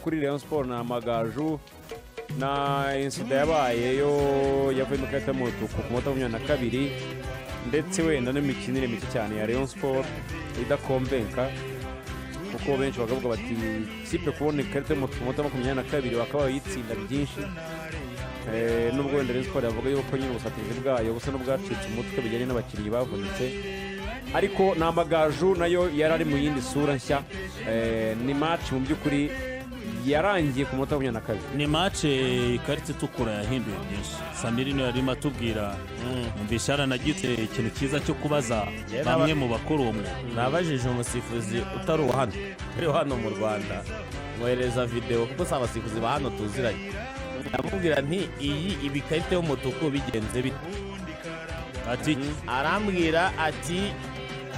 Kuri Rayon Sport na Amagaju na incident yabaye yo yavuye mu ikarita y'umutuku ku munota 22, ndetse wenda n'imikinire mike cyane ya Rayon Sport idakomvenka, kuko benshi bakavuga bati kipe kubona ikarita y'umutuku ku munota 22 bakaba bayitsinda byinshi. Nubwo wenda Rayon Sport yavuga yuko nyine ubusatirizi bwayo busa n'ubwacitse umutwe bijyanye n'abakinnyi bavunitse, ariko ni Amagaju nayo yari ari mu yindi sura nshya. Ni match mu by'ukuri yarangiye ku munota 22. Ni match ikarita itukura yahinduye byinshi. Samiri niyo yarimo atubwira, numvisha yaranagize ikintu cyiza cyo kubaza bamwe mu bakora uwo mwuga. Nabajije umusifuzi utari uwa hano, utari uwa hano mu Rwanda, mwohereza videwo kuko si abasifuzi ba hano tuziranye. Ndamubwira nti: "Iyi iba ikarita y'umutuku bigenze bite?" Ati iki? Arambwira ati: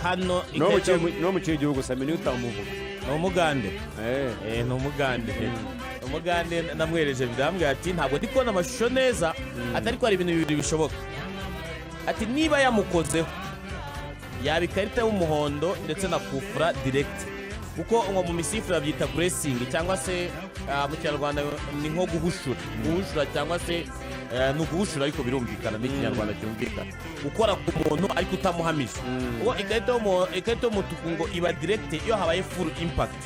"Hano no mu ikarita no mu kihe gihugu, Sami, niyo utamuvuga? Ni umugande. Ni umugande, umugande. Namwereje video, arambwira ati: "Ntabwo ndi kubona amashusho neza," ati: "ariko hari ibintu bibiri bishoboka," ati: "Niba yamukozeho yaba ikarita y'umuhondo ndetse na kufura direct, kuko ngo mu misifura babyita grazing, cyangwa se mu Kinyarwanda ni nko guhushura, guhushura cyangwa se ni uguhushura, ariko birumvikana n'ikinyarwanda cyumvikana, gukora ku muntu ariko utamuhamije." Ubwo ikarita y'umutuku ngo iba direct iyo habaye full impact.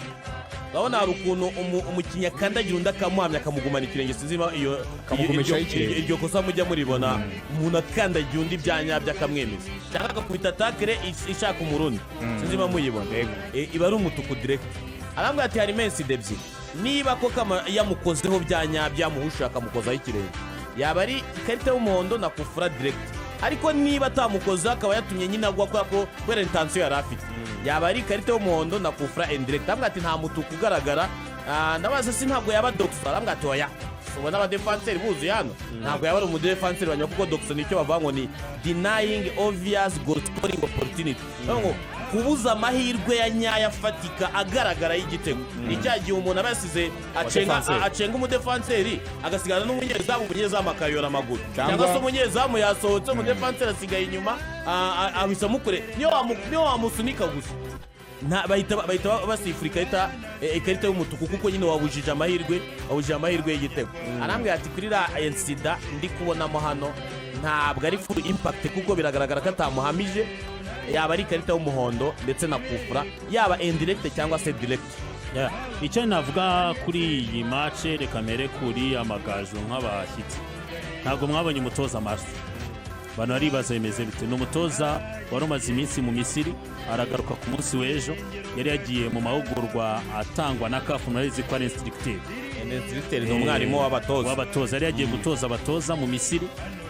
Urabona hari ukuntu umukinnyi akandagira undi akamuhamya, akamugumana ikirenge. Sinzi niba iyo Akamugumishaho ikirenge. Iryo kosa mujya muribona, umuntu akandagira undi bya nyabyo akamwemeza, cyangwa agakubita tackle ishaka umurundi. Sinzi niba muyibona. Iba ari umutuku direct. Arambwira ati: "Harimo incident ebyiri: niba koko yamukozeho bya nyabyo, yamuhushuye akamukozaho ikirenge, yaba ari ikarita y'umuhondo na kufura direct. Ariko niba atamukozeho, akaba yatumye nyine agwa kubera ko kubera intention yari afite, yaba ari ikarita y'umuhondo na kufura indirect." Arambwira ati: "Nta mutuku ugaragara." Ndabaza si ntabwo yaba DOGSO? Arambwira ati: "Oya, ubona abadefanseri buzuye hano, ntabwo yaba ari umudefanseri wa nyako, kuko DOGSO nicyo bavuga ngo ni denying obvious goal scoring opportunity." Bavuga ngo kubuza amahirwe ya nyayo afatika agaragara y'igitego. Ni cya gihe umuntu aba yasize acenga Umudefanseri. acenga umudefanseri, agasigana n'umunyezamu, umunyezamu akayora amaguru, cyangwa se umunyezamu yasohotse, umudefanseri asigaye inyuma, ahise amukure, niyo wamusunika gusa bahita basifura ikarita y'umutuku, kuko nyine wabujije amahirwe y'igitego. Arambwira ati: "Kuri ra incident ndi kubonamo hano, ntabwo ari full impact, kuko biragaragara ko atamuhamije, yaba ari ikarita y'umuhondo ndetse na kufura, yaba indirect cyangwa se direct." Yeah. Icyo navuga kuri iyi match, reka mere kuri Amagaju nk'abashyitsi. Ntabwo mwabonye umutoza Marse, abantu baribaza bimeze bite. Ni umutoza wari umaze iminsi mu Misiri, aragaruka ku munsi w'ejo. Yari yagiye mu mahugurwa atangwa na CAF, murabizi ko ari instructeur. Instructeur ni umwarimu w'abatoza. W'abatoza. Yari yagiye gutoza abatoza mu Misiri.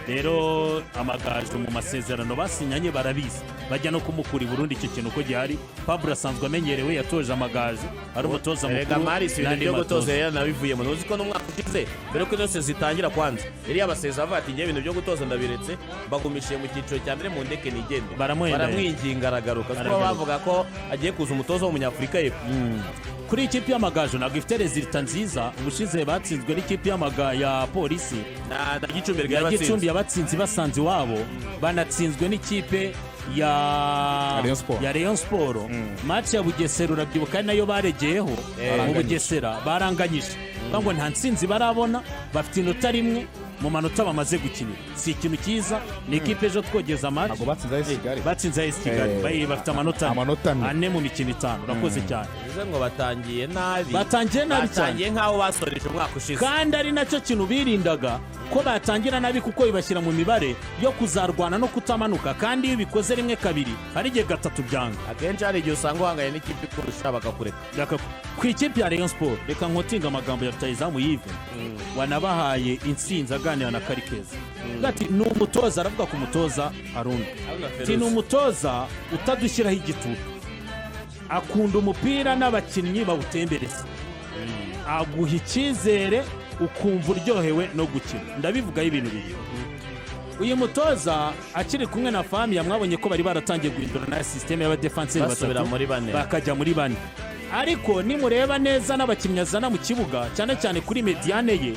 Rero Amagaju mu masezerano basinyanye barabizi, bajya no kumukura i Burundi, icyo kintu uko gihari. Pablo asanzwe amenyerewe, yatoje Amagaju ari umutoza Erega mukuru Marisi, ibintu n'andi byo gutoza matoza. yari yanabivuyemo. Ntuzi ko n'umwaka ushize, mbere yuko ino zitangira kwanza, yari yabasezeye avuga ati: "Ngewe ibintu byo gutoza ndabiretse, mbagumishije mu cyiciro cya mbere, mu ndeke nigende." Baramuhenda. Baramwinginga aragaruka. Siko Aragaruka. bavuga ko agiye kuza umutoza w'umunyafurika y'Epfo. Kuri ikipe y'Amagaju ntabwo ifite résultat nziza. Ubushize batsinzwe n'ikipe ya Polisi. Na Gicumbi na yabatsinze. Gicumbi yabatsinze basanze iwabo, banatsinzwe n'ikipe ya Rayon Sport. ya Rayon Sport. Match ya Bugesera urabyibuka, ari nayo baregeyeho mu Bugesera, baranganyije. Bavuga ngo nta ntsinzi barabona, bafite inota rimwe mu manota bamaze gukinira, si ikintu cyiza. Ni ikipe ejo twogeza match. Ntabwo batsinze AS Kigali. Batsinze AS Kigali. Bafite amanota ane. Amanota ane. Ane mu mikino 5. Urakoze cyane. Bivuze ngo batangiye nabi. Batangiye nabi cyane. Batangiye nk'aho basoreje umwaka ushize. Kandi ari nacyo kintu birindaga ko batangira nabi, kuko bibashyira mu mibare yo kuzarwana no kutamanuka. Kandi iyo ubikoze rimwe, kabiri, hari igihe gatatu byanga. Akenshi hari igihe usanga uhanganye n'ikipe ikurusha bakakureka. Ku ikipe ya Rayon Sport, reka nkotinga amagambo ya rutahizamu Yves wanabahaye intsinzi aganira na Karikeza. Avuga ati ni umutoza, aravuga ku mutoza Aruna, ati: "Ni umutoza utadushyiraho igitutu, akunda umupira n'abakinnyi bawutembereza, aguha icyizere ukumva uryohewe no gukina." Ndabivugaho ibintu bibiri. Uyu mutoza akiri kumwe na Famiya, mwabonye ko bari baratangiye guhindura na système y'abadefanseri Basubira batatu muri bane. bakajya muri bane. Ariko nimureba neza n'abakinnyi azana mu kibuga, cyane cyane kuri médiane ye.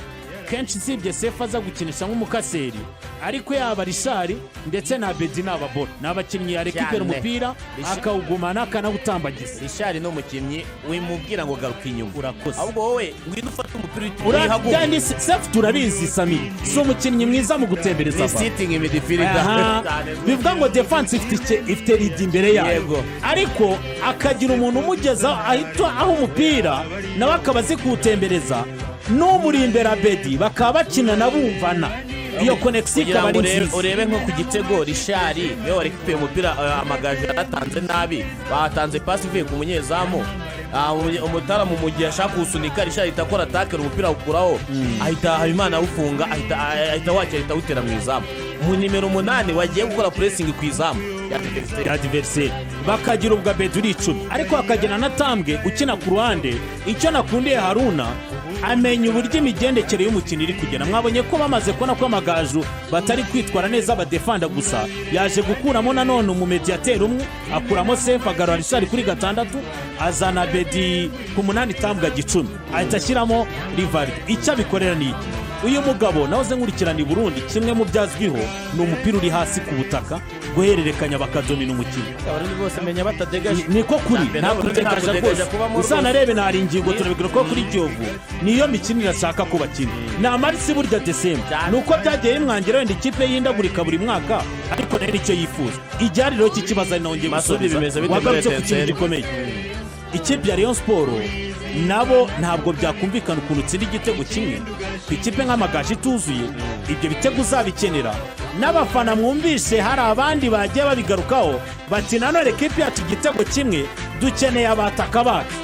Kenshi usibye Sefu aza gukinisha nk'umukaseri, ariko yaba Richard ndetse na Bedi ni ababora, ni abakinnyi yarekipera Cyane. umupira akawugumana, akanawutambagiza. Richard ni umukinnyi wimubwira ngo garuka inyuma. Urakoze. Ahubwo wowe ngwino ufate umupira uyihagume. Kandi Sefu turabizi, Sami, si umukinnyi mwiza mu gutembereza Ni ballon. sitting midfielder. Aha, bivuga ngo defense ifite ridi imbere yayo, ariko akagira umuntu umugeza ahita aho umupira, nawe akaba azi kuwutembereza, n'umuri imbere Abedi bakaba bakina bumvana, iyo connexion Kugira ikaba ngo ari nziza. urebe nko ku gitego, Richard niwe warekipeye umupira, Amagaju yaratanze nabi, batanze pasi ivuye ku munyezamu. Umutaramu mu gihe ashaka kuwusunika, Richard ahita akora tackle, umupira awukuraho, ahita Habimana awufunga, ahita wakira, ahita awutera mu izamu, mu nimero 8 wagiye gukora pressing ku izamu ya adversaire. Ya adversaire. Bakagira ubwo Abedi uri 10, ariko hakagira na Tambwe ukina ku ruhande. Icyo nakundiye Haruna, amenya uburyo imigendekere y'umukino iri kugenda. Mwabonye ko bamaze kubona ko Amagaju batari kwitwara neza, badefanda gusa, yaje gukuramo nanone umumediyateri umwe, akuramo Sefu, agarura Richard kuri 6, azana Bedi ku 8, Tambwe 10, ahita ashyiramo Rivaldo. Icyo abikorera ni iki? Uyu mugabo nahoze nkurikirana i Burundi, kimwe mu byazwiho ni umupira uri hasi ku butaka, guhererekanya bakadomina umukino. Abarundi bose menya batadegaje. Niko kuri. Nta Nta Burundi nta kudegaja kudegaja rwose. kubamo rwose. Uzanarebe ntari ingingo, turabibwira ko kuri Kiyovu niyo mikinire ashaka ko bakina, ni amarisi burya desemba. Cyane. Ni uko byagiye bimwangira, wenda ikipe y'indagurika buri mwaka, ariko nayo nicyo yifuza. Ibyari rero cy'ikibazo ari naho ngiye Masudi, gusoreza. bimeze bite muri Wagarutse ku kintu Etincelle? gikomeye. Ikipe ya Rayon Sport nabo ntabwo byakumvikana ukuntu utsinda igitego kimwe ku ikipe nk'Amagaju ituzuye. Ibyo bitego uzabikenera. N'abafana mwumvise hari abandi bagiye babigarukaho bati nanone ekipe yacu igitego kimwe, dukeneye abataka bacu.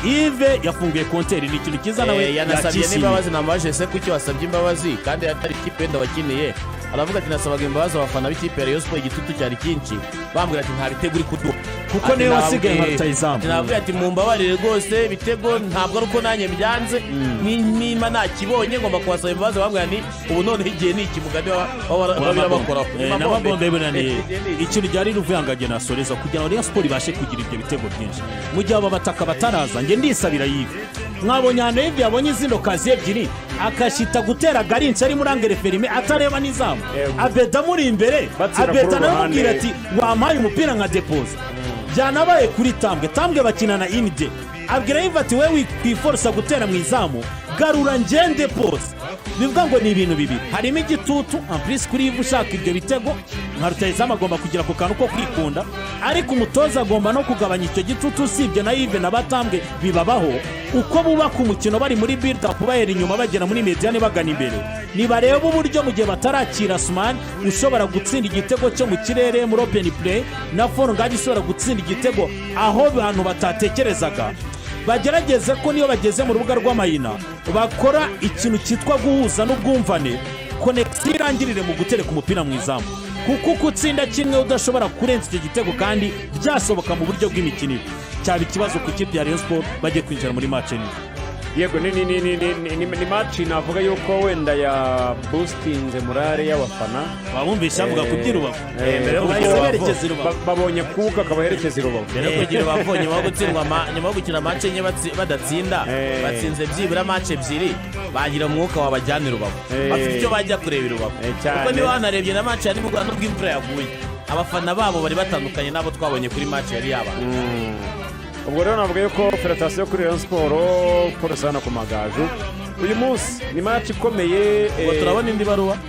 Yves yafunguye compteur, ni ikintu cyiza nawe Yanasabye yakishimiye. n'imbabazi. Namubajije se kuki wasabye imbabazi kandi atari ikipe wenda wakiniye, aravuga ati nasabaga imbabazi abafana b'ikipe ya Rayon Sport, igitutu cyari cyinshi, bambwira ati nta bitego uri kuduha. Kuko Ati, niwe wasigaye nka rutahizamu. Ati nababwiye ati mumbabarire rwose, ibitego ntabwo ari uko nanjye byanze, niba nakibonye ngomba kubasaba imbabazi. Bambwira ni ubu noneho igihe ni iki, mugani bakoraho. N'amabombe bunaniye. Ikintu ryari ruvuyangage nasoreza, kugira ngo Rayon Sport ibashe kugira ibyo bitego byinshi mu gihe aba bataka bataraza, njye ndisabira Yves. Mwabonye ahantu Yves yabonye izindi occasion ebyiri, akashita gutera garinci ari muri angle fermé, atareba n'izamu. Abeda amuri imbere. Batsinda Abeda kuri uru nawe amubwira ruhande. ati wampaye umupira nka depoza. Byanabaye kuri Tambwe. Tambwe bakinana inide, abwira Yves ati wowe wikwiforosa gutera mu izamu, garura ngende pose. Bivuga ngo ni ibintu bibiri, harimo igitutu en plus kuri Yves ushaka ibyo bitego. Nka rutahizamu agomba kugira ako kantu ko kwikunda, ariko umutoza agomba no kugabanya icyo gitutu. Usibye na Yves na Batambwe bibabaho, uko bubaka umukino bari muri build up, bahera inyuma bagera muri médiane bagana imbere. Nibareba uburyo mu gihe batarakira Sumani ushobora gutsinda igitego cyo mu kirere muri open play, na Fall Ngagne ishobora gutsinda igitego aho abantu batatekerezaga, bagerageze ko niyo bageze mu rubuga rw'amayina bakora ikintu cyitwa guhuza n'ubwumvane, connexion irangirire mu gutereka umupira mu izamu, kuko uko utsinda kimwe udashobora kurenza icyo gitego kandi byasoboka mu buryo bw'imikinire, cyaba ikibazo ku ikipe ya Rayon Sport bagiye kwinjira muri match nini. Yego, ni match navuga yuko wenda ya boostinze morale y'abafana. Wabumvishe avuga ku by'i Rubavu? Mbere yo Bahise kugira Rubavu. berekeza i Rubavu. Babonye kuka kabaherekeza i Rubavu. Mbere yo kugira Rubavu, nyuma yo gutsindwa nyuma yo gukina match enye badatsinda, batsinze byibura match ebyiri, bagira umwuka wabajyana i Rubavu, bafite icyo bajya kureba i Rubavu, Cyane. kuko niba wanarebye na match ya nimugoroba, nubwo imvura yaguye, abafana babo bari batandukanye n'abo twabonye kuri match yari yabaye. Ubwo rero navuga yuko félicitations kuri Rayon Sport, Paul sana ku Magaju. Uyu munsi ni match ikomeye. Ubwo turabona indi baruwa.